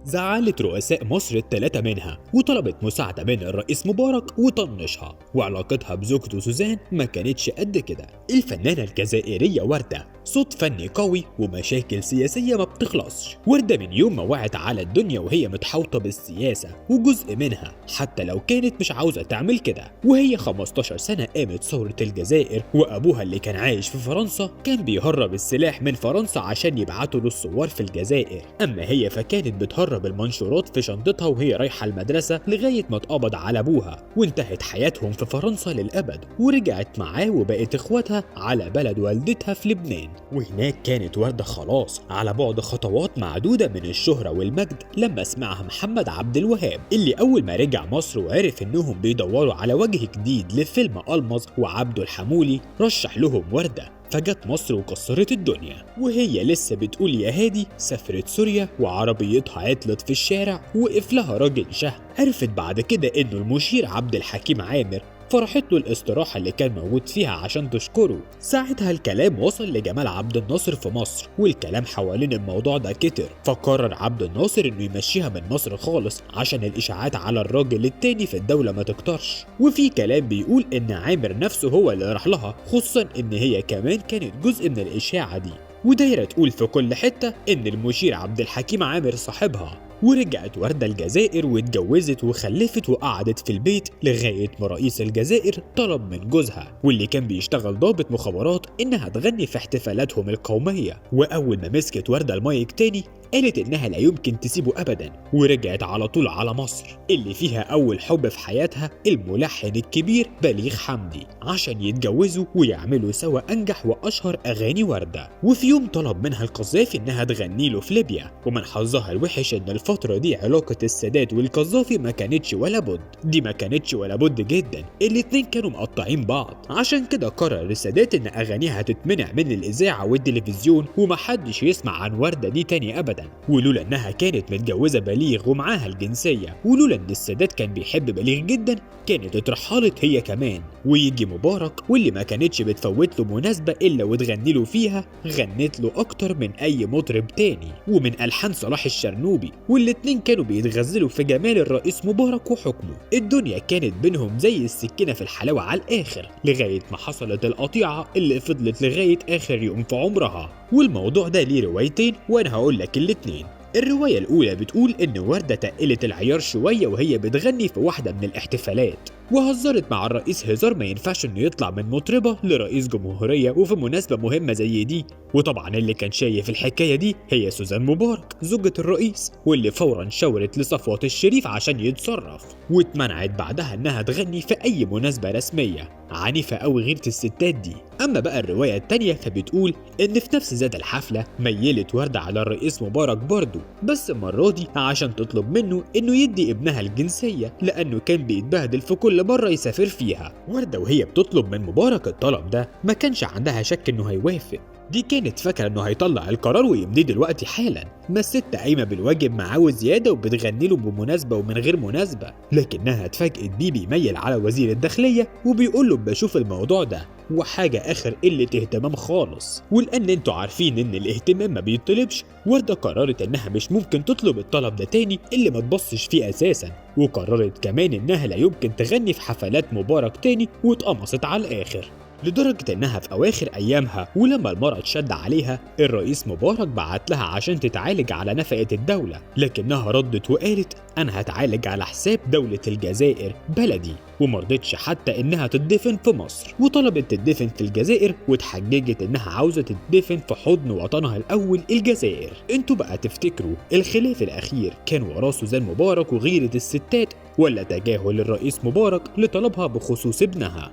زعلت رؤساء مصر الثلاثة منها وطلبت مساعدة من الرئيس مبارك وطنشها، وعلاقتها بزوجته سوزان ما كانتش قد كده. الفنانة الجزائرية وردة صوت فني قوي ومشاكل سياسية ما بتخلصش. وردة من يوم ما وعت على الدنيا وهي متحوطة بالسياسة وجزء منها، حتى لو كانت مش عاوزة تعمل كده. وهي 15 سنة قامت ثورة الجزائر، وأبوها اللي كان عايش في فرنسا كان بيهرب السلاح من فرنسا عشان يبعته للثوار في الجزائر. أما هي فكانت بتهرب المنشورات في شنطتها وهي رايحة المدرسة لغاية ما اتقبض على أبوها، وانتهت حياتهم في فرنسا للأبد، ورجعت معاه وبقت إخواتها على بلد والدتها في لبنان. وهناك كانت وردة خلاص على بعد خطوات معدودة من الشهرة والمجد لما سمعها محمد عبد الوهاب، اللي أول ما رجع مصر وعرف إنهم بيدوروا على وجه جديد لفيلم ألمظ وعبده الحمولي رشح لهم وردة، فجت مصر وكسرت الدنيا. وهي لسه بتقول يا هادي سافرت سوريا وعربيتها عطلت في الشارع وقف لها راجل شه. عرفت بعد كده إنه المشير عبد الحكيم عامر، فرحت له الاستراحة اللي كان موجود فيها عشان تشكره. ساعتها الكلام وصل لجمال عبد الناصر في مصر، والكلام حوالين الموضوع ده كتر، فقرر عبد الناصر انه يمشيها من مصر خالص عشان الاشاعات على الراجل التاني في الدولة ما تكترش. وفي كلام بيقول ان عامر نفسه هو اللي راح لها، خصوصا ان هي كمان كانت جزء من الاشاعة دي، ودايرة تقول في كل حتة ان المشير عبد الحكيم عامر صاحبها. ورجعت وردة الجزائر واتجوزت وخلفت وقعدت في البيت لغاية ما رئيس الجزائر طلب من جوزها واللي كان بيشتغل ضابط مخابرات إنها تغني في احتفالاتهم القومية. وأول ما مسكت وردة المايك تاني قالت إنها لا يمكن تسيبه أبدا، ورجعت على طول على مصر اللي فيها أول حب في حياتها الملحن الكبير بليغ حمدي عشان يتجوزوا ويعملوا سوا أنجح وأشهر أغاني وردة. وفي يوم طلب منها القذافي إنها تغني له في ليبيا، ومن حظها الوحش إن الفترة دي علاقة السادات والقذافي ما كانتش ولا بد، دي ما كانتش ولا بد جدا، الاتنين كانوا مقطعين بعض. عشان كده قرر السادات إن أغانيها هتتمنع من الإذاعة والتلفزيون ومحدش يسمع عن وردة دي تاني أبدا. ولولا انها كانت متجوزة بليغ ومعاها الجنسية، ولولا ان السادات كان بيحب بليغ جدا، كانت اترحلت هي كمان. ويجي مبارك واللي ما كانتش بتفوت له مناسبة الا وتغني له فيها، غنت له اكتر من اي مطرب تاني ومن الحان صلاح الشرنوبي، والاتنين كانوا بيتغزلوا في جمال الرئيس مبارك وحكمه. الدنيا كانت بينهم زي السكينة في الحلاوة على الاخر، لغاية ما حصلت القطيعة اللي فضلت لغاية اخر يوم في عمرها. والموضوع ده ليه روايتين وانا هقول لك الاتنين. الرواية الأولى بتقول إن وردة تقلت العيار شوية وهي بتغني في واحدة من الاحتفالات، وهزرت مع الرئيس هزار ما ينفعش إنه يطلع من مطربة لرئيس جمهورية وفي مناسبة مهمة زي دي. وطبعا اللي كان شايف الحكاية دي هي سوزان مبارك زوجة الرئيس، واللي فورا شاورت لصفوت الشريف عشان يتصرف، واتمنعت بعدها إنها تغني في أي مناسبة رسمية. عنيفة أوي غيرة الستات دي. أما بقى الرواية التانية فبتقول إن في نفس ذات الحفلة ميلت وردة على الرئيس مبارك برضه، بس المرة دي عشان تطلب منه إنه يدي ابنها الجنسية لأنه كان بيتبهدل في كل مرة يسافر فيها. وردة وهي بتطلب من مبارك الطلب ده ما كانش عندها شك إنه هيوافق، دي كانت فاكرة إنه هيطلع القرار ويمضيه دلوقتي حالا، ما الست قايمة بالواجب معاه وزيادة وبتغني له بمناسبة ومن غير مناسبة. لكنها اتفاجئت بيه بيميل على وزير الداخلية وبيقول له بشوف الموضوع ده، وحاجة آخر قلة اهتمام خالص. ولأن انتوا عارفين إن الاهتمام ما بيطلبش، وردة قررت إنها مش ممكن تطلب الطلب ده تاني اللي ما تبصش فيه أساسا، وقررت كمان إنها لا يمكن تغني في حفلات مبارك تاني، واتقمصت على الآخر. لدرجة إنها في أواخر أيامها ولما المرض شد عليها الرئيس مبارك بعت لها عشان تتعالج على نفقة الدولة، لكنها ردت وقالت أنا هتعالج على حساب دولة الجزائر بلدي، ومرضتش حتى إنها تدفن في مصر، وطلبت تدفن في الجزائر وتحججت إنها عاوزة تدفن في حضن وطنها الأول الجزائر. انتوا بقى تفتكروا الخلاف الأخير كان وراه سوزان مبارك وغيرة الستات، ولا تجاهل الرئيس مبارك لطلبها بخصوص ابنها؟